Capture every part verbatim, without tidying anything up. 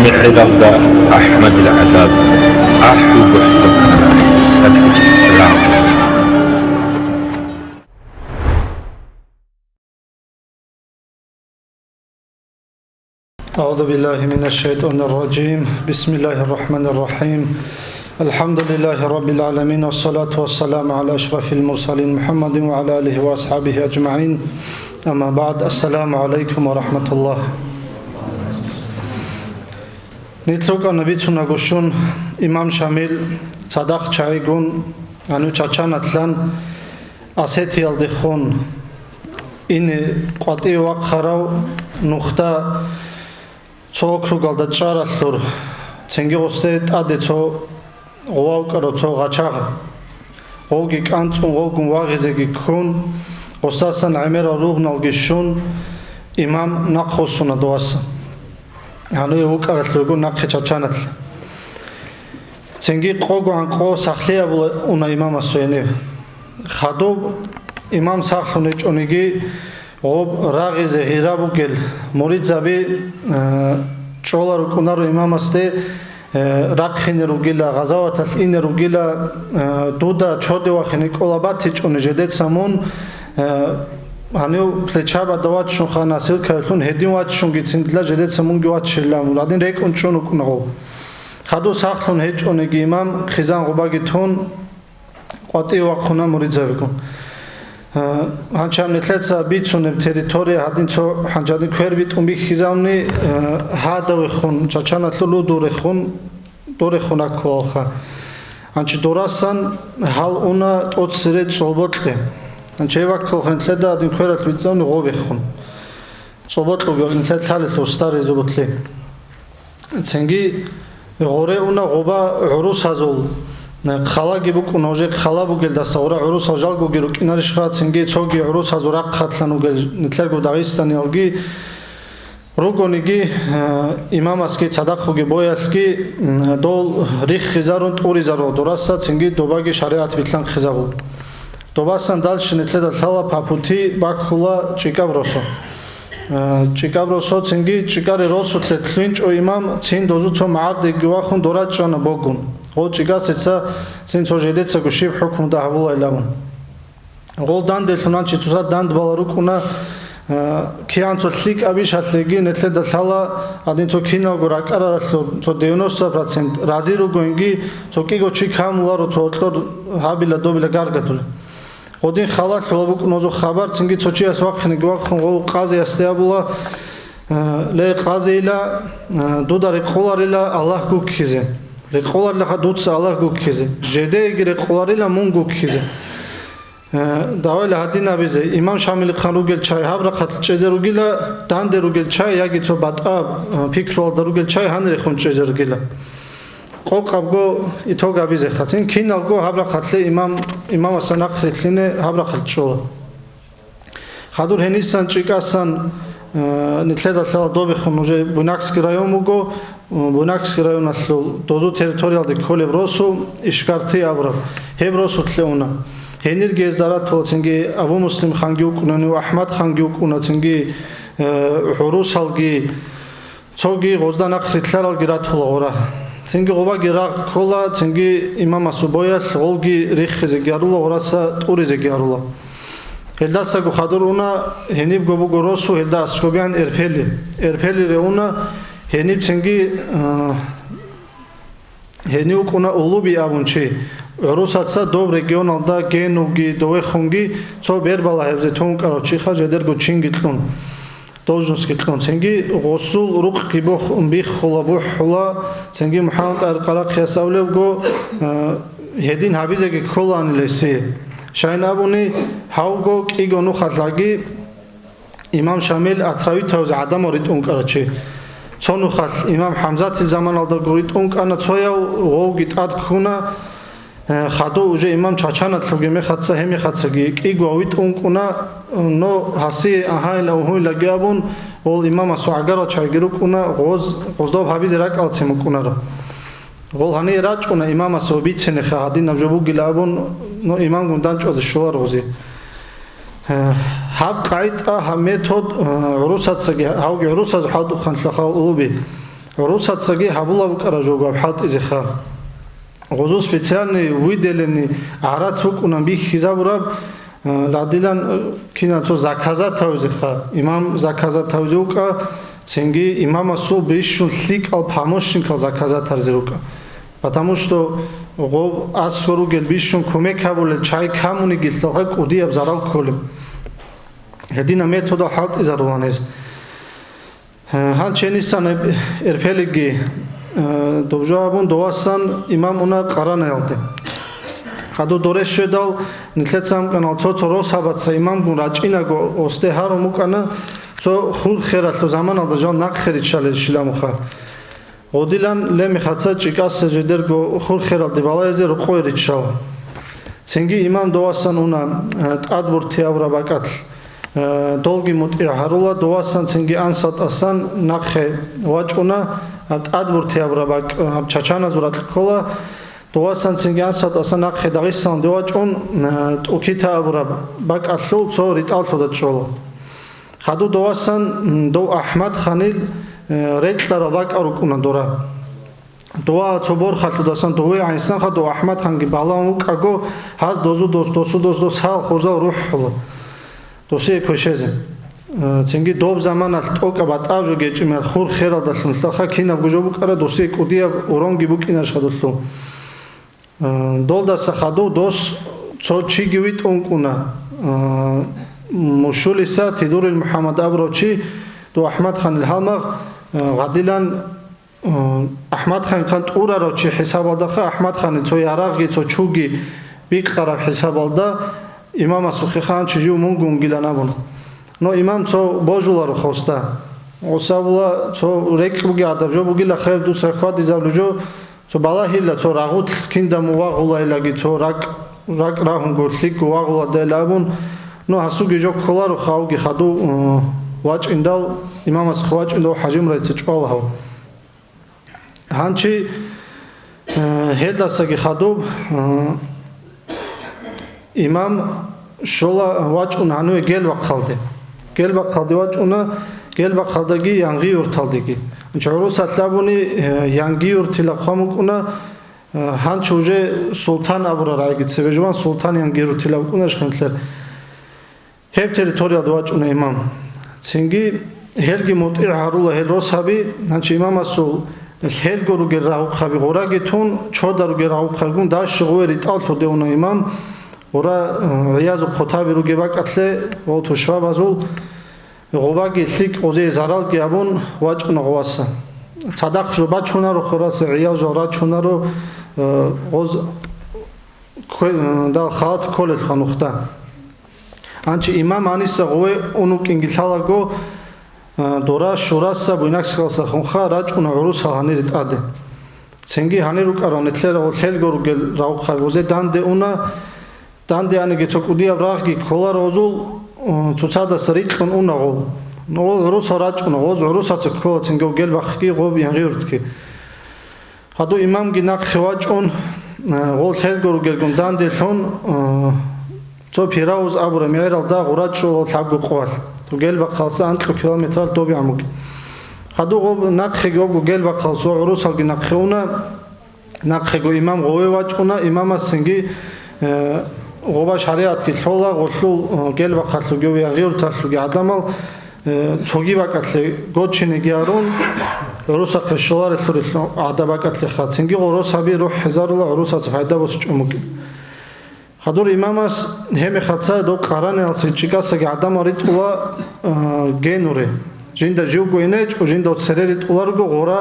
МехӀелалда АхӀмадил гӀадаб, ахӀи бухӀдухъана садгӀичӀ рагъ. أعوذ بالله من الشيطان الرجيم. بسم الله الرحمن الرحيم. الحمد لله رب العالمين، والصلاة والسلام على أشرف المرسلين محمد وعلى آله وأصحابه أجمعين. أما بعد، السلام عليكم ورحمة الله. Нилъ рукӀана бицунаго щун, имам Шамил цадахъ чагӀигун, гьанив Чачаналъан Осетиялдехун ине къватӀиве вахъарав нухда цо округалда чӀаралъур, цинги гъосде тӀаде цо гъова вукӀарав цо гъачагъ, гъовги кӀанцӀун, гъовгун вагъизеги ккун, гъосдасан гӀемерал ругъналги щун, имам нахъвуссуна довасан. Гьаниве вукӀаралъур вуго нахъе Чачаналъе. Цинги къого гӀанкъо сахлъи гьабула уна имамасул гьениб. Хадуб имам сахлъун гьечӀониги, гъоб рагъизе гъира бугел муридзаби, э, чӀола рукӀунаро имамасде, э, рахъине ругила, гъазаваталъ ине ругила, э, дуда чоде вахине кӀола батичӀони жедеца мун, э, гьанив плечабада ваччун ха носилкаялъун гьедин ваччунгицин дила жедеца мунги ваччилан, гьадин рекӀун чӀун вукӀуна гъов. Хадуб сахлъун гьечӀониги имам хъизан гъубаги тун, къватӀиве вахъуна муридзабигун. Э, гьанчам нилъеца бицунеб территория гьадин цо гьанчадин квер битӀун бихьизавни, э, гьадавехун, Чачаналъул лудурехун, дорехун раккуалха. Гьанчи дорасан гьал уна тӀоцере цӀолбокье. Гьанчи ваккалха нилъеда гьадин квералъ бицӀавни гъобехун. ЦӀолбокьуги нилъер лъалелъул старый зубутлъи. Цинги гъоре уна гъоба гӀурусазул, э, хъалаги букӀуна, уже хъала бугелдаса гъура гӀурусал жалгоги рукӀинарищха, цинги цоги гӀурусазул рахъалъан вугел нилъерго дагъистаниялги ругониги, э, имамасги цадахъуги боялъги, м, дол риххизарун тӀуризарул дораса цинги добаги шаригӀат билълъанхъизабул. Добасан дальше нилъеда лъала по пути баккула ЧӀикӀаб росу. Э, ЧӀикӀаб росо цинги ЧӀикӀари росулъе лъугьинчӀо имам цин дозу цо магӀардеги вахун дорачӀана богун. Гъол ЧӀикӀасеца цин цо жедецаго щиб хӀукму дагьабулайилан. Гъол данделъун гьанчи цоса дандбала рукӀуна, э, кигӀан цо лъикӀаб ишалъеги нилъеда лъала гьадин цо киналго ракӀараралъур цо девяносто процент рази ругоинги цо кӀиго чи камуларо цо гьоркьор гьабила добила гаргадула. Гъодин халалъула букӀуназул хабар цинги цо чияс вахъинеги вахъун гъов къазиясде абула, э, ле, къазийила, э, дуда рекъоларила Аллагь гуккизе. Рекъоларилаха дуца Аллагь гуккизе. Жедееги рекъоларила мун гуккизе. Э, давайла гьадин абизе, имам Шамилихъан ругел чай гьаб рахъалъ чӀезе ругила, данде ругел чай яги цо батӀа, э, пикруялда ругел чай гьанирехун чӀезе ругила. Къокъабго итог абизехъацин, киналго гьаб рахъалъе имам, имамасан нахърилълъине гьаб рахъалъ чӀола. Хадур гьенисан ЧӀикӀасан, э, нилъеда лъала добехун уже Буйнакский район вуго, э, Буйнакский районалъул дозу территориялде кколеб росу Ишкарти абураб, гьеб росулъе уна. Гьенирги гьезда ратула цинги Абу Муслим ханги вукӀунани, Ахмад ханги вукӀуна цинги, э, гӀурусалги, цоги гъозда нахърилълъаралги ратула гъура. Цинги гъобаги рагъ ккола, цинги имамасул боялъ гъолги риххизеги гьарула, гъураса тӀуризеги гьарула. Гьелдасаго хадур уна, гьенибго буго росу гьелда аскобиян Эрпели. Эрпелире уна, гьениб цинги, а, гьенив вукӀуна Улуби абун чи. ГӀурусаца доб регионалда Генувги Довехунги цо бербала гьебзе тункӀарав чиха жедерго чинги кьун. Должностьги кьун. Цинги гъосул рукъги бухъун биххула, бухӀула, цинги МухӀаммад ТӀагьир Къарахъияс абулебго, э, гьедин гьабизеги кколаанила гьесие. Щайин абуни, гьавго кӀиго нухалъаги имам Шамил Атравитавзе гӀадамал ритӀун кӀарачи. Цо нухалъ имам ХӀамзатил заманалдаго ритӀун кӀана цояв, гъовги тӀад ккуна, Э, хадув уже имам Чачаналъуги мехаца гьемехацаги кӀиго витӀун кӀуна, но гьасие агьайила угьуйлаги абун, гъол имамасул гӀагарал чагӀиги рукӀуна, гъоз, гъоздоб гьабизе ракӀалцин букӀунаро. Гъол гьание рачӀуна имамасул бицинеха гьадинаб жо бугила абун, но имамгун данчӀвазе щолар гъози. Э, гьаб къагӀида, гьаб метод, э, гӀурусацаги, гьавги гӀурусаз хӀалтӀухъанлъа хал улуби. ГӀурусацаги гьабула букӀараб жо гьаб хӀалтӀизеха. Гъозул специальный выделенный гӀарац букӀунан бихьизабураб, э, ладилан, э, кинан цо заказат гьавизеха. Имам заказат гьавизе вукӀа, цинги имамасул бищун лъикӀал помощникал заказат гьаризе рукӀа. Потому что гъов аскӀор ругел бищун кумек гьабулел чагӀи камуниги лъалха кӀудияб зарал кколеб. Гьединаб методал хӀалтӀизарулан гьез. Гьанченисан эрпелиги, э, дубжо абун довасан имам уна Къаранаялде. Хадур дорес щведал, нилъеца амкӀанал цо-цо росабаца имамгун рачӀинаго осде гьарун букӀана, цо хур хералъул заманалда жал нахъе риччалел щиламуха. Гъодилан лемехаца чӀикӀаса жидерго хур хералде балаизе рукъое риччала. Цинги имам довасан уна, э, тӀадбуртияб рабакӀалъ. Э, долги мутӀигӀ гьарула, довасан цинги ансатӀасан нахъе вачӀуна, гьаб тӀадбуртияб рабакӀ, гьаб чачаназул ракь ккола, довасан цинги ансатӀасан нахъе Дагъистаналде вачӀун, э, ТӀукита абураб бакӀалъул цо ритӀаллъуда чӀола. Хадур довасан, м, дов АхӀмад-ханил, э, рекьарал бакӀал рукӀуна дора. Дова цо борхалъудасан дове гӀайсанха дов АхӀмад-ханги балагьун вукӀаго, гьаз дозу-дос, досу-дос, дос гьал хурзал рухӀула. Досие квешезе. Э, цинги доб заманалъ тӀокӀаб батӀаб жо гечӀимал хур хералдалъун лъаха кинабго жо букӀара, досие кӀудияб уронги букӀинарищ хадулъул. Э, долдаса хадув дос цо чиги витӀун кӀуна. Э, Мушулиса Тидурил МухӀаммад абурав чи, дов АхӀмад-ханил гьалмагъ, э, гъадилан Э, АхӀмад-ханил тӀурарав чи хӀисабалдаха, АхӀмад-ханил цо ярагъги, цо чуги бикъараб хӀисабалда имамасухъе ханчи жив мунгунгилан абун. Но имам цо божуларо хосда. Гъусабула цо рекь буги гӀадаб жо бугила хер дуца хьвадизаб лужо, цо балагьила, цо рагъулъ кинда мувагъулайлаги, цо ракӀ, ракӀ рагьунго лъикӀго вагъуладайла абун, но гьасуги жо кколаро хавги хаду, э, вачӀиндал, имамасухъе вачӀиндал хӀажимрайца чӀвалагьав. Гьанчи, э, гьелдасаги хадуб, э, имам щола вачӀун гьаниве Гелбахъалде. Гелбахъалде вачӀуна, Гелбахъалдаги Янгъи-Юрталдеги. Гьанчи гӀурусалъ абуни, э, Янгъи-Юртила хъван букӀуна, э, гьанчи уже Султан абурал рагӀиги цебе жуван Султан Янгъи-Юртила букӀуна шхинлъер. Гьеб территориялда вачӀуна имам. Цинги гьелги мутӀигӀ гьарула гьел росаби, гьанчи имамасул лъелго ругел рагъухъаби гъураги тун, чода ругел рагъухъабигун даши гъуве ритӀал лъуде уна имам, гъура, э, гӀиязул хъутаби ругеб бакӀалъе ва тушбабазул гъубаги лъикӀ гъузее заралги абун вачӀуна гъуваса. Цадахъ жо бачунаро хъураса, гӀиял жо рачунаро, э, гъоз ккве-, дал халат кколелха нухда. Анчи имам гьаниса гъуве ун вукӀинги лъалаго, а, дора шураса буйнаксалса хунха рачӀуна гӀурусал гьанире тӀаде. Цинги гьанир рукӀарал нилъер гъолъелго ругел рагъухъаби гъузе данде уна, данде аниги цо кӀудияб рагъги ккола розул, м, цоцадаса рикьун уна гъол. Гъол гӀурусал рачӀуна, гъоз гӀурусаца ккола цинги гьев Гелбахъги гъоб Янгъи-Юртги. Гьадув имамги нахъе вачӀун, э, гъол лъелго ругелгун данделъун, э, цо Пирауз абураб мегӀералда гъура чӀола лъабго къоялъ, цо Гелбахъалса анкьго километралъ добигӀан бугеб. Гьадув гъоб нахъеги обго Гелбахъалса гӀурусалги нахъе уна, нахъего имам гъове вачӀуна, имамасцинги, э, гъоба шаригӀатги лъола, гъолъул, э, Гелбахъалъуги Янгъи-Юрталъуги гӀадамал, Э, цоги бакӀалъе гочинеги гьарун, гӀурусахъе щоларелъул гӀадаб бакӀалъеха. Цинги гъурус гьаби рухӀ хӀезарула гӀурусаца пайда босичӀун букӀин. Хадур имамас гьемехаца дов къараниялъе чӀикӀасаги гӀадамал ритӀула, э, генуре. Жинда живго инечӀо, жинда цере ритӀуларго гъура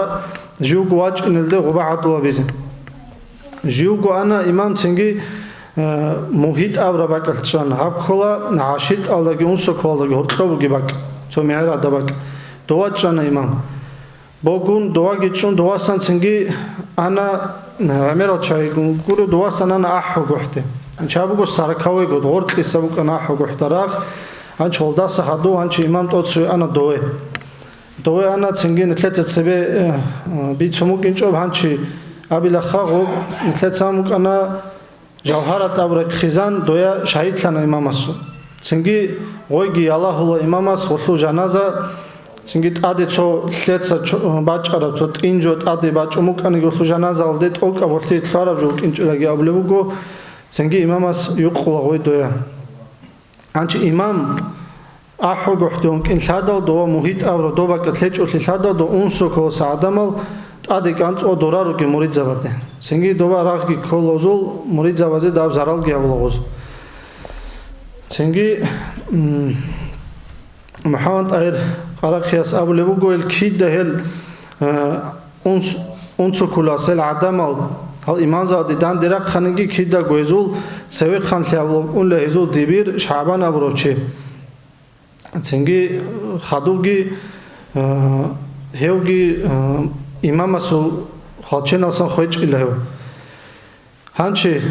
живго вачӀинелде гъуба гӀадулабизе. Живго ана имам цинги, э, МугьитӀ абураб бакӀалъ чӀана. Гьаб ккола ГӀашитӀалдаги Унсоколалдаги гьоркьоб бугеб бакӀ, цо мегӀерада бакӀ. Дова чӀана имам. Богун доваги чӀун довасан цинги ана, э, гӀемерал чагӀи гуро, довасан ана АхӀу гохӀде. Анча буго сороковой год, гъоркьиса букӀана АхӀу гохӀда рагъ, анча гъолдаса гьадув, анча имам тӀоцеве ана дове. Дове ана цинги нилъеца цебе, э, э, бицун букӀинчӀоб гьанчи абилаха, гъоб нилъеца букӀана Жавгьарат абураб хъизан доя шагьидлъана имамасул. Цинги гъойги ялагьула имамас гъолъул жаназа, Цинги тӀаде цо лъеца чо-, бачӀараб, цо тӀинжо тӀаде бачӀун букӀаниго лъу жаназалде тӀокӀаб гъорлъи лъугьараб жо вукӀинчӀилаги абулеб буго, цинги имамас юкъула гъой доя. Гьанчи имам ахӀугохӀде ункӀин лъадал дова мугьитӀ абураб доб бакӀа лъечӀолъи лъадал дов унсо кколаса гӀадамал тӀаде кӀанцӀула дора ругел муридзабазде. Цинги дова рагъги ккола гъозул муридзабазе даб заралги гьабула гъоз. Цинги, м, МухӀаммад ТӀагьир Къарахъияс абулеб буго, гьел кида гьел, э, унс-, унсукулас гьел гӀадамал, гьал имамзабаде данде рахъаниги, кидаго гьезул цевехъанлъи гьабулеб букӀуна гьезул дибир ШагӀбан абурав чи. Цинги хадубги, э, гьевги, э, имамасул хвалченалсан хвечӀила гьев. Гьанчи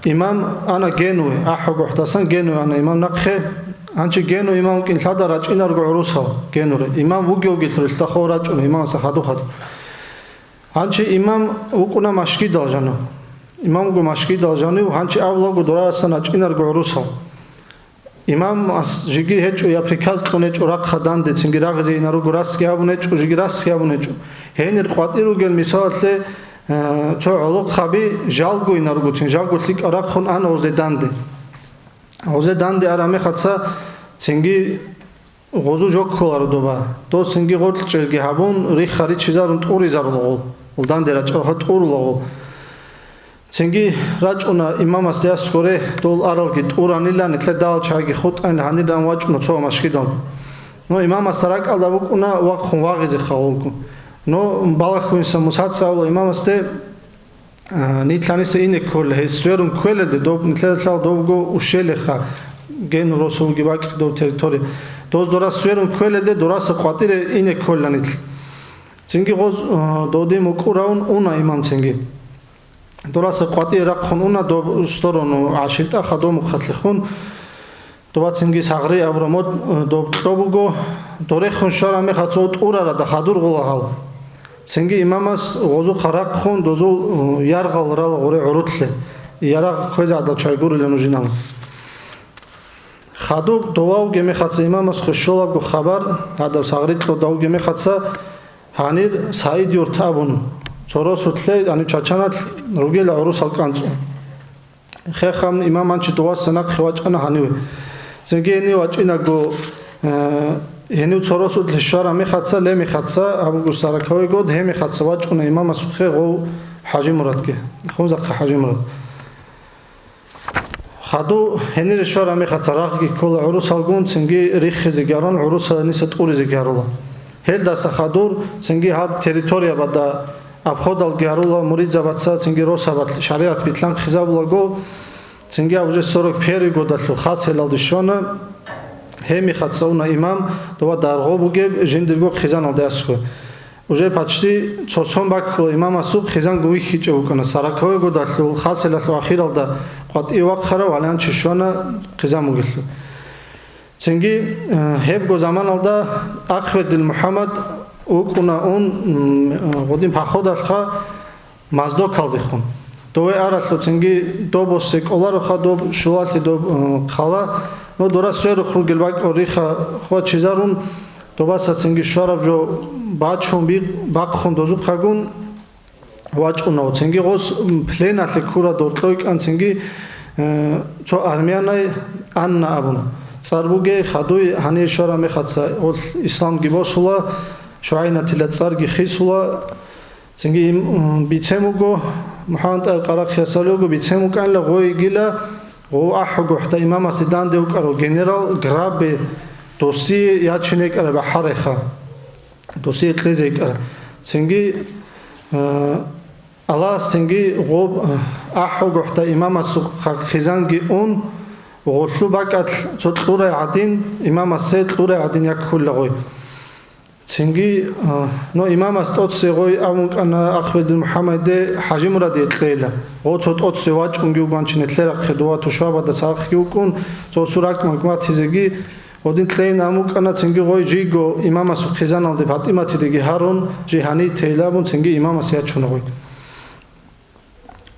имам ана Генуе, ахӀугохӀдасан Генуе ана имам нахъе. Гьанчи Гену имам вукӀин лъадал рачӀинарго гӀурусал Генуре. Имам вугевги лъурелъа хов рачӀуна имамасда хадув-хадув. Гьанчи имам вукӀуна машгидал жанив. Имам вуго машгидал жанив, гьанчи абулаго дорасан рачӀинарго гӀурусал. Имамас жеги гьечӀо, я приказ кьун гьечӀо рахъа данде, цинги рагъизе инаруго расги гьабун гьечӀо, жеги расги гьабун гьечӀо. Гьенир къватӀир ругел, мисалалъе, э, цо гӀолохъаби жалго инаруго, цин жалго лъикӀал рахъун ана гъозде данде. Гъозде данде араб мехаца цинги гъозу жо кколаро доба. Дос цинги гъоркьчӀелги гьабун, рихха риччизарун тӀуризарулагъул. Гъул данде рачӀарха тӀурулагъул. Цинги рачӀуна имамасде аскоре, дол аралги тӀуранила, нилъер дагьал чагӀиги хутӀанила гьаниран вачӀуна цо машгидалда. Но имамасда ракӀалда букӀуна вахъун вагъизе хавулгун. Но балагьун Мусаца абула имамасде, а, нилъаниса ине ккола, гьес сверун кквелелде, доб, нилъеда лъал добго ущелиха, Гену росулги бакӀ доб территория. Доз дора сверун кквелелде, дораса къватӀире ине ккола нилъ. Цинги гъоз, а, доди мукӀураун уна имам цинги. Дораса къватӀие рахъун уна доб сторону гӀашилтӀа хадуб мухъалъехун. Доба цинги сагъри абура мод, э, доб кьо буго. Дорехун щвараб мехалъ цо тӀурарада хадур гъула гьал. Цинги имамас гъозухъа рахъун дозул, э, яргъал рала гъуре гӀурутлъе. Ярагъ кквезе гӀадал чай гурила нужинал. Хадуб довавги мехалъ имамас хвешолабго хабар, гьадаб сагъри кьодавги мехалъ Гьанир Саид-Юрт абун, цо росулъе, гьанив Чачаналъ ругела гӀурусал кӀанцӀун. Хехаб имам гьанчи доваса нахъе вачӀана гьаниве. Цинги гьенив вачӀинаго, э, гьенив цо росулъе щвараб мехаца, лемехаца, абуго сороковой год, гьемехаца вачӀуна имамасухъе гъов ХӀажимурадги. Хунзахъа ХӀажимурад. Хадув гьенире щвараб мехаца рагъги ккола гӀурусалгун, цинги риххизеги гьарун, гӀурусаланиса тӀуризеги гьарула. Гьелдаса хадур цинги гьаб территориябада обходалги гьарула муридзабаца, цинги росабалъ шаригӀат битлъанхъизабулаго, цинги гьаб уже сорок первый годалъул хасилалде щвана, гьеб мехаца уна имам, дова даргъо бугеб, жиндирго хъизаналде аскӀо. Уже почти цо сон баккула имамасухъ хъизанго вихьичӀев вукӀана, сороковой годалъул хасилалъул ахиралда къватӀив вахъарав гьаланчи щвана хъизан бугелъул. Цинги, э, гьебго заманалда Ахъведил МухӀаммад вукӀуна ун, м, гъудин походалъха Моздокалдехун. Дове аралъур цинги доб босе кӀолароха доб щулалъе доб, э, хъала, но дора сверухъ ругел бакӀал риха хвачизарун, добаса цинги щвараб жо бачун би-, бахъун дозухъагун вачӀунав. Цинги гъос, м, пленалъе ккура доркьойкӀан цинги, э, цо армянай Анна абун. ЦӀар бугей хадуй гьанир щвараб мехаца, гъолъ исламги босула, щугӀайнатила цӀарги хисула, Цинги им, м, бицен буго, МухӀаммад ТӀагьир Къарахъиясалиго бицен букӀанила гъойигила, гъов АхӀугохӀда имамасе данде вукӀарав генерал Граббе досие ячине йикӀараб бахӀареха, досие кьезе йикӀараб. Цинги, э, Аллагьас цинги гъоб, э, АхӀугохӀда имамасухъа хъизанги ун, гъолъу бакӀалъ цо кьурай гӀадин, имамасе кьурай гӀадин як ккула гъой. Цинги, а, но имамас тӀоцебе гъой абун кӀана Ахъведил МухӀаммаде ХӀажимураде кьейила. Гъо цо тӀоцебе вачӀунги вуган чи нилъерахъе дова тушбабада цадахъги вукӀун, цо суракӀ-макӀ батизеги, гъодин кьейин абун кӀана, цинги гъой жийго имамасухъ хъизаналде ПатӀиматидеги гьарун, жий гьанив тейилабун, цинги имамас ячуна гъой.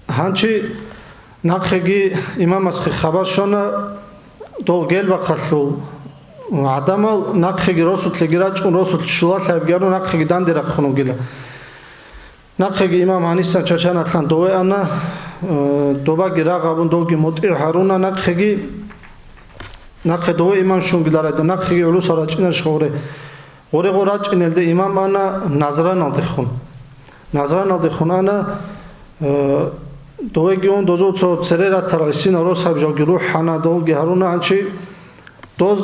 Гьанчи нахъеги имамасухъе хабар щвана, дол Гелбахъалъул гӀадамал нахъеги росулъеги рачӀун, росулъ щулалъабги гьарун, нахъеги данде рахъун вугила. Нахъеги имам гьанисан Чачаналъан дове ана, э, добаги рагъ гьабун, довги мутӀигӀ гьаруна, нахъеги, нахъе дове имам щунгиларайда, нахъеги гӀурусал рачӀинарищ гъоре? Гъорегъо рачӀинелде имам ана Назраналдехун. Назраналдехун ана, э, довеги ун, дозул цо цере ратал гӀисинал росаб жалги рухӀана, долги гьаруна, гьанчи доз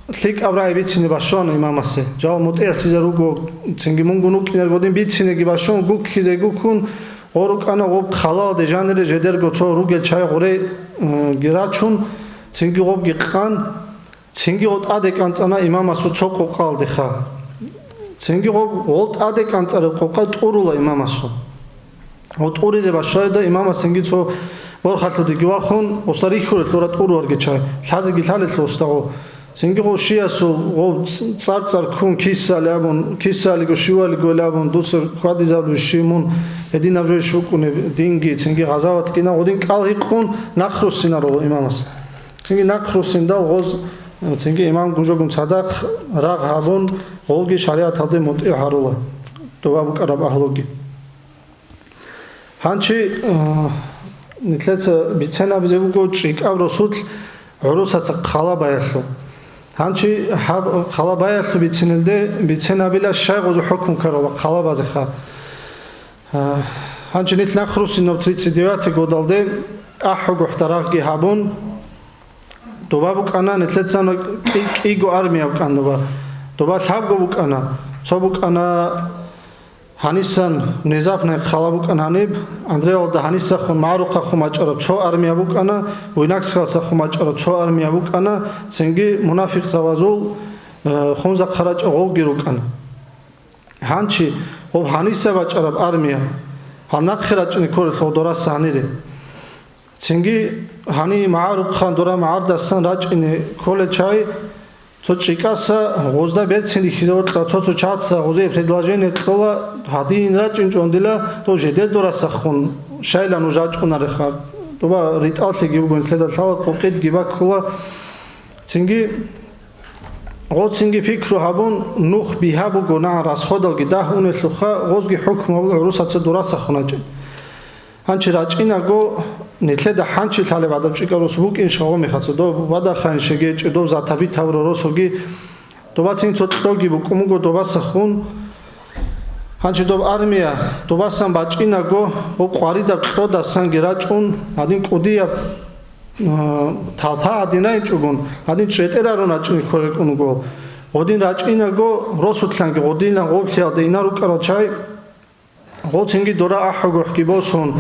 лъикӀаб рагӀи бицине бащана имамасе. Жал мутӀигӀлъизе руго, цинги мунгун вукӀинарго гьадин бицинеги бащун, гуккизе гуккун, гъо рукӀана гъоб хъалалде жанире жедерго цо ругел чай гъоре, м, ги рачун, цинги гъобги къан, цинги гъо тӀаде кӀанцӀана имамасул цо къокъалдеха. Цинги гъоб гъол тӀаде кӀанцӀараб къокъа тӀурула имамасул. Гъо тӀуризе бащайда, имамас цинги цо борхалъудеги вахун, гъоса рихьулелъура тӀуруарги чай, лъазеги лъалелъул гъоста гъо. Цинги гъо щиясул гъо цӀар-цӀар ккун, кисали абун, кисалиго щивалиго абун, дуца хьвадизабулеб щив мун, гьединаб жойищ вукӀунеб динги, цинги гъазаватги на гъодин кӀал гьикъун нахъ руссинарула имамас. Цинги нахъ руссиндал гъоз, цинги имам гужогун цадахъ рагъ гьабун, гъолги шаригӀаталде мутӀигӀ гьарула, доба букӀараб агьлуги. Гьанчи, э, нилъеца бицен абизе буго чӀикӀаб росулъ гӀурусаца хъалабаялъул. Гьанчи гьаб хъалабаялъул бицинелде бицен абила щай гъозу хӀукму ккарала хъалабазеха. Э, гьанчи нилъ нахъ руссинаб тридцать девятый годалде АхӀугухӀда рагъги гьабун, доба букӀана, нилъецана кӀи-, кӀиго армия букӀана доба. Доба лъабго букӀана. Цо букӀана гьанисан внезапная хъала букӀана гьаниб, Андреевалда гьанисахун, МагӀарухъахун бачӀараб цо армия букӀана, Буйнакскалсахун бачӀараб цо армия букӀана, цинги мунафикъзабазул, э, хунзахъа рачӀа гъовги рукӀана. Гьанчи гъоб гьаниса бачӀараб армия, гьал нахъе рачӀине кколелъул дораса гьанире. Цинги гьанив магӀарухъан дора магӀардасан рачӀине кколел чай, цо чӀикӀаса гъозда берцин рихьизе вокьа, цо-цо чаца гъозие предложение кьола, гьадин рачӀинчӀун дила, дов жедер дорасахун, щайла нуж рачӀунареха, доба ритӀаллъиги буго, нилъеда лъала къокъидги баккула. Цинги гъоцинги пикру гьабун, нух бигьа буго, нагӀан расходалги дагь унелъулха, гъозги хӀукму гьабула гӀурусаца дорасахун рачӀин. Гьанчи рачӀинаго, нилъеда хӀанчи лъалеб гӀадаб чӀикӀаб росу букӀин шагъомихаца, доб бадахъайин шегечӀи, доб затаби тавра росуги, добацин цо кьоги букӀун буго добасахун. Гьанчи доб армия добасан бачӀинаго, гъоб къваридаб кьодасанги рачӀун, гьадин кӀудияб, а, талпа гьадинайинчӀогун, гьадин чӀетӀе рарун рачӀине кколел кӀун буго. Гъодин рачӀинаго, росулъанги гъодинлъан гъоблъиялда инар рукӀарал чай, гъоцинги дора АхӀугухӀги босун,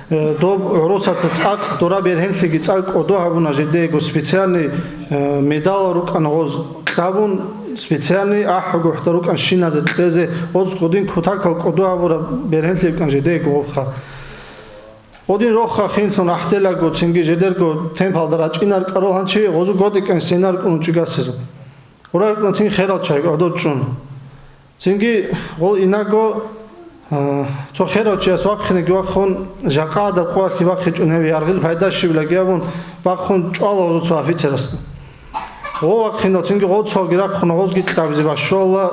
э, доб гӀурусаца цӀакъ дора бергьенлъиги цӀакъ кӀодо гьабуна жидеего специальный, э, медалал рукӀана гъоз кьабун, специальный АхӀугухӀда рукӀан щиназе кьезе, гъоз гъудин кутакал кӀодо гьабураб бергьенлъи букӀан жидеего гъобха. Гъудин рохха хинлъун ахӀделаго, цинги жедерго темпалда рачӀинар кӀарул гьанчи, гъозу годикӀан сенар кӀун чӀигасизу. Гъурар кӀун цин херал чай гӀодор чӀун. Цинги гъол инаго, а, цо херав чияс вахъинеги вахъун, жакъа гӀадаб къоялъе вахъичӀун гьев яргъил пайда щиблаги абун, бахъун чӀвала гъозул цо офицерасда. Гъо вахъинал цинги гъоцалги рахъуна, гъозги кьабизе башвала,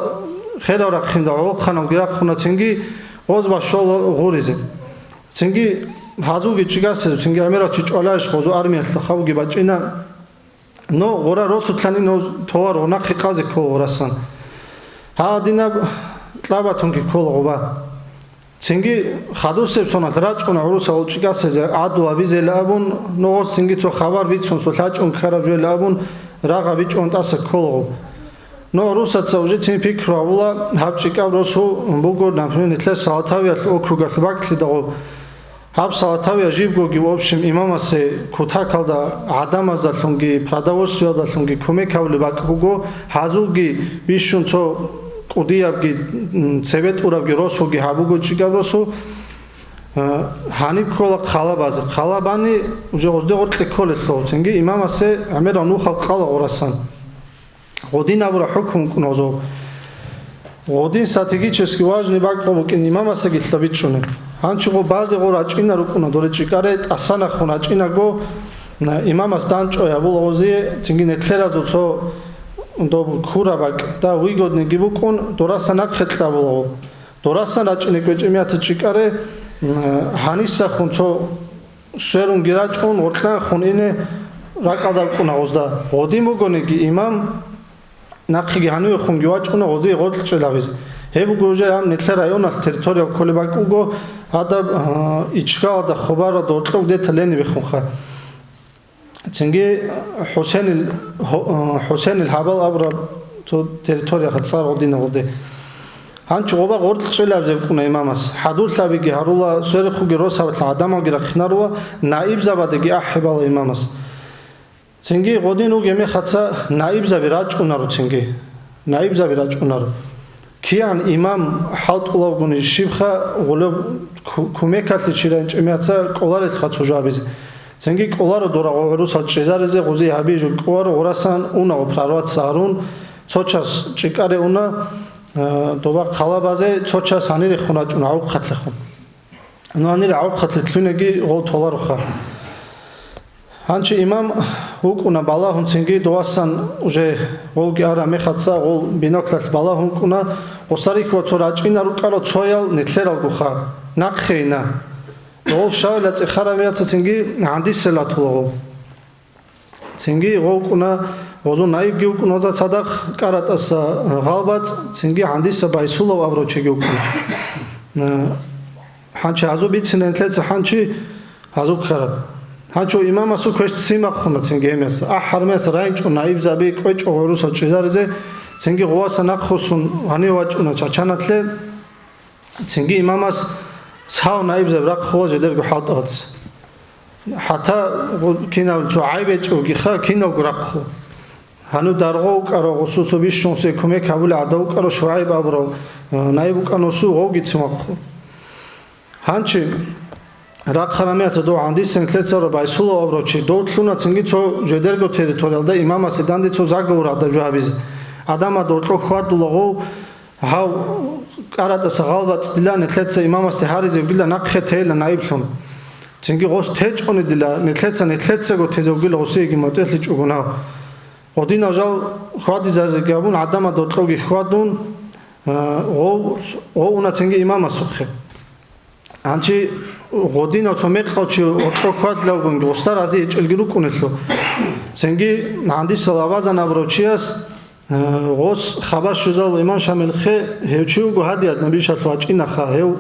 херав рахъинда гӀолохъаналги рахъуна цинги, гъоз башвала гъуризе. Цинги гьазулги чӀигасезу, цинги гӀемерал чи чӀваларищ гъозу армиялъа хавги бачӀина. Но гъура росулъанин гъоз товар гъунахъе къазе ккола гъурасан. Гьадинаб кьабатунги ккола гъуба. Цинги хадусеб соналъ рачӀуна гӀурусал чӀикӀасазе гӀадлу абизела абун, но гъоз цинги цо хабар бицун, цо лъачӀун ккараб жойла абун, рагъ гьабичӀун тӀаса ккола гъуб. Но гӀурусаца уже цин пикру гьабула, гьаб чӀикӀаб росу буго, например, нилъер Салатавиялъ округалъ бакӀлъидал гъуб. Гьаб Салатавия жибгоги, в общем, имамасе кутакалда гӀадамаздалъунги продовольствиялдалъунги кумек гьабулеб бакӀ буго, гьазулги бищун цо кӀудиябги, м, цебетӀурабги росулги гьаб буго чӀикӀаб росу. Э, гьаниб ккола хъалабазе. Хъалабани уже гъозде гъоркье кколелъул, цинги имамасе гӀемерал нухал къала гъурасан. Гъодин абура хӀукму кӀун гъозов. Гъодин стратегически важный бакӀ букӀин имамасаги лъабичӀунеб. Гьанчи гъо базе гъо рачӀина рукӀуна, доре чӀикӀаре тӀасанахун рачӀинаго, на, имамас данчӀо гьабула гъозие, цинги нетлъеразул цо доб ккураб бакӀ, да, выгодныйги букӀун, дорасан нахъе кьабулаго. Дорасан рачӀине кӀвечӀеб мехалъ чӀикӀаре, м, гьанисахун цо сверунги рачӀун, гъоркьанхун ине ракӀалда букӀуна гъозда. Гъодин бугониги имам, нахъеги гьанивехунги вачӀуна гъозие гъоркь чӀел гьабизе. Гьеб буго уже гьаб нилъер районалъ территориял кколеб бакӀ буго, гьадаб, а, Ичкалалда, Хубаралда гьоркьоб где-то Ленивехунха. Цинги ХӀусенил, Ху-, а, ХӀусенил гьабал абураб цо территорияха цӀар гъодинаб гъоде. Гьанчо гъоба гъоркь чӀел гьабизе букӀуна имамас. ХӀадурлъабиги гьарула, сверухъеги росабалъ гӀадамалги рахъинарула, наибзабадаги ахӀи бала имамас. Цинги гъодин ругеб мехалъ наибзаби рачӀунаро цинги. Наибзаби рачӀунаро. КигӀан имам хӀалтӀулавгуни щибха гъолеб ку-, кумекалъе чи райинчӀеб мехалъ кӀоларелха цо жо гьабизе. Цинги кӀоларо дора гъо-, гӀурусал чӀезаризе, гъозие гьабизе жо кӀоларо, гъорасан уна гъо прорваться гьарун, цо час чӀикӀаре уна, э, доба хъалабазе, цо час гьанирехун рачӀуна гӀавухъалъехун. Ну, гьанир гӀавухъалъе лъугьунеги гъов толароха. Гьанчи имам вукӀуна балагьун, цинги довасан уже гъовги араб мехалъ гъов биноклалъ балагьун вукӀуна, гъосарихьула цо рачӀинал рукӀарал цоял нилъералгоха, нахъе ина. Гъов щавила цӀехараб яца цинги гӀандисел ратула гъов. Цинги гъов вукӀуна, гъозул наибги вукӀуна гъоза цадахъ КӀаратӀаса, э, ГъалбацӀ, цинги гӀандиса Байсулав абурав чиги вукӀуна. Э, гьанчи гьазу бицина нилъеца гьанчи гьазу ккараб. Гьанчо имамасул квеш ццин бахъуна цинги гьемес. АхӀармес райинчӀо наибзаби кӀвечӀо гъурусал чӀезаризе, цинги гъуваса нахъвуссун гьанив вачӀуна Чачаналъе. Цинги имамас цав наибзаб рахъула жидерго хӀалтӀаца. ХӀатта гъу-, кинав цо гӀайб гьечӀевгиха, кинавго рахъу. Гьанив даргъо вукӀарав, гъусуцо бищунсе кумек гьабулев гӀадав вукӀарав ШугӀайб абурав, э, наиб вукӀана гъусу, гъовгицин вахъу. Гьанчи рахъараб мехалъ дов гӀандисан лъецараб Байсулав абурав чи дов лъуна цинги цо жидерго территориялда имамасе данде цо заговор гьадаб жо гьабизе. Гьадамал доркьо хьвадула гъов, Гьав КӀаратӀаса ГъалбацӀ дила нилъеца имамасде гьаризе вугила нахъе тейила наиблъун. Цинги гъос течӀони дила нилъеца, нилъецаго тезе вугила гъосиеги мутӀигӀлъичӀого гьав. Гъодинав жал хьвадизаризе гьабун, гӀадамал доркьоги хьвадун, а, гъов, гъов уна цинги имамасухъе. Гьанчи гъодинав цо мекъав чи гьоркьо хьвадилавгунги гъосда рази гьечӀелги рукӀунелъул. Цинги гӀандисал Абазан абурав чияс, э, гъос хабар щвезал имам Шамилхъе, гьев чи вуго гьадият набишалъ вачӀинаха, гьев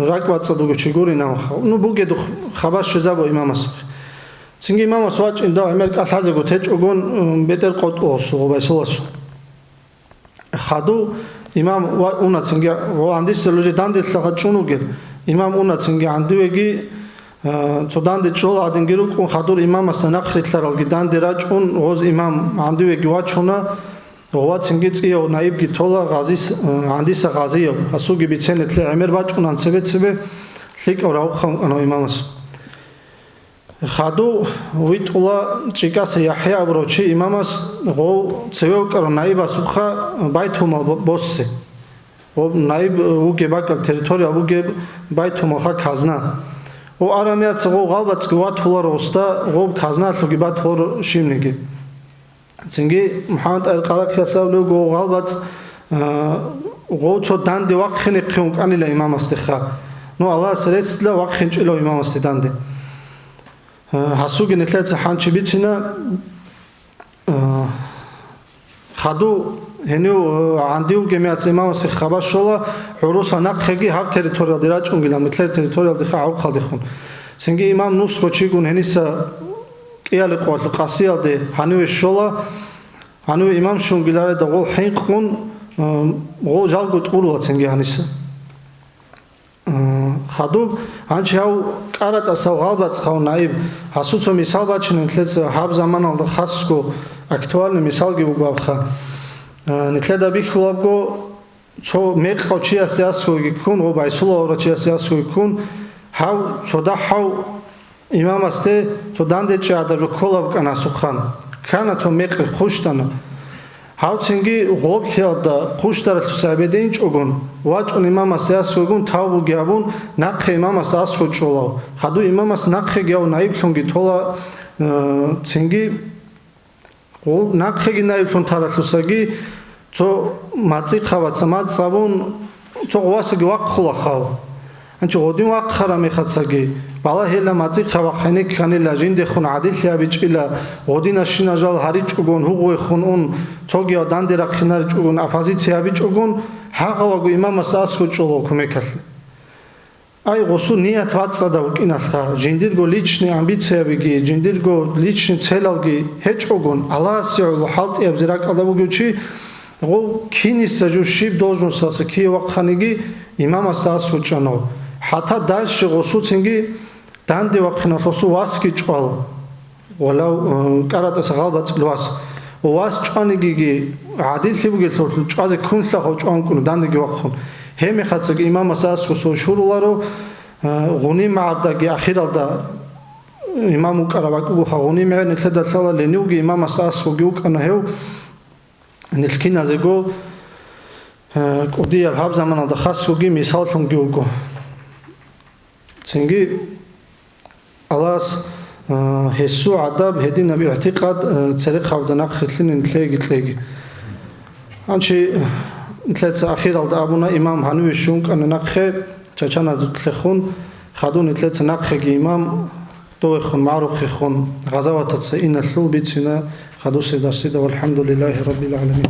ракӀбацӀцӀад вуго чи гуринавха. Ну, бугедухъ хабар щвезабу имамасухъе. Цинги имамас вачӀин дав гӀемер кӀалъазего течӀогон, м, бетӀер къотӀугъ гъосул, гъобайсуласул. Хадув имам ва уна цинги, ва гӀандиса лужи данделъа гъачӀун вугел. Имам уна цинги гӀандивеги, а, цо данде чӀола гӀадинги рукӀун, хадур имамасда нахърилълъаралги данде рачӀун, гъоз имам гӀандивеги вачуна, ва цинги цӀияв наибги тола гъазис-, а, гӀандиса гъазияв, гьасулги биценетлъи гӀемер бачӀунан цебе-цебе лъикӀав равхъан вукӀана имамас. Хадув витӀула ЧӀикӀаса ЯхӀя абурав чи имамас гъов цеве вукӀарав наибасухъа байтулмал бо-, боссе. Гъоб наиб вугеб бакӀал территориял бугеб байтулмалха казна. Гъов арамияца гъов гъалбацӀги ватуларо гъосда, гъоб казналъуги батуларо щибниги. Цинги МухӀаммад ТӀагьир Къаракъияс абулеб буго, гъалбацӀ, а, гъов цо данде вахъинехъе вукӀанила имамасдеха. Ну, Аллагьас реццила вахъинчӀила имамасде данде. А, гьасулги нилъеца хӀанчи бицина, а, хадув гьенив, а, гӀандив вугеб мехалъ имамасде хабар щола, гӀуруса нахъеги гьаб территориялде рачӀунгилан, нилъер территориялдеха гӀавухъалдехун. Цинги имам нусго чигун гьениса кӀиялихъуялъул къасиялде гьаниве щола, гьаниве имам щунгилареда гъол хӀинкъун, э, гъол жалго тӀурула цинги гьаниса. Э, хадуб, гьанчи гьав КӀаратӀасав гъалбацӀ гьав наиб, гьасуца мисал бачинан лъеца гьаб заманалда хасго актуальный мисалги буго абха. Э, нилъеда бихьулабго, цо мекъав чиясде аскоги ккун ва байсулав аврав чиясде аскоги ккун, гьав цо дагьав имамасде цо дандечӀей гӀадаб жо ккола букӀана асухъан. Ккана цо мекъи, хъущтана. Гьав цинги гъоблъиялда хъущтаралъуса гӀебединчӀогон, вачӀун имамасде аскогун тавбуги гьабун, нахъе имамасда аскочӀолав. Хадув имамас нахъеги гьав наиблъунги тола, э, цинги Гъу-, нахъеги наиблъун таралъусаги, цо мацӀихъа ваца мацӀ цӀабун, цо гъувасаги вахъула хал. Гьанчи гъодин вахъараб мехацаги, балагьила мацӀихъа вахъ гьенекканила, жиндехун гӀадиллъи гьабичӀила, гъодинашина жал гьаричӀогун, гьугъуехун ун, цогияв данде рахъинаричӀогун, оппозиция гьабичӀогун, гьагъаваго имамасда аскӀов чӀола кумекалъе. Ай, гъусул ният вацӀцӀадаб букӀиналъха, жиндирго личный амбициябиги, жиндирго личный целалги гьечӀогун, Аллагьасе гӀоло хӀалтӀиябзе ракӀалда бугев чи, гъов киниса жо щиб должносталъа кие вахъаниги, имамасда аскӀов чӀана. ХӀатта дальше гъусуцинги данде вахъиналъ гъусул васги чӀвал. Валав, э, кӀаратӀаса гъалбацӀил вас. Вас чӀванигиги, гӀадиллъи бугелъул чӀвазе кунлъа гъов чӀван кӀуна, дандеги вахъун. Гьеб мехацаги имамасда аскӀов щуруларо, э, Гъуним гӀардаги ахиралда имам вукӀарав вакӀугоха Гъуним гӀер нилъеда лъала, гьенивги имамасда аскӀовги вукӀана гьев, нилъ киназего, э, кӀудияб гьаб заманалда хасго мисаллъунги вуго. Цинги Аллагьас, а, гьесул гӀадаб, гьединаб игӀтикъад, а, церехъабда нахърилълъине нилъееги кьеги. Гьанчи нилъеца ахиралда абуна, имам гьаниве щун кӀана нахъе, чачаназулъехун, хадув нилъеца нахъеги имам довехун, магӀрухъехун, гъазаватаца иналъул бицина хадусеб дарсида, валхӀамдулиллагьи раббил гӀаламин.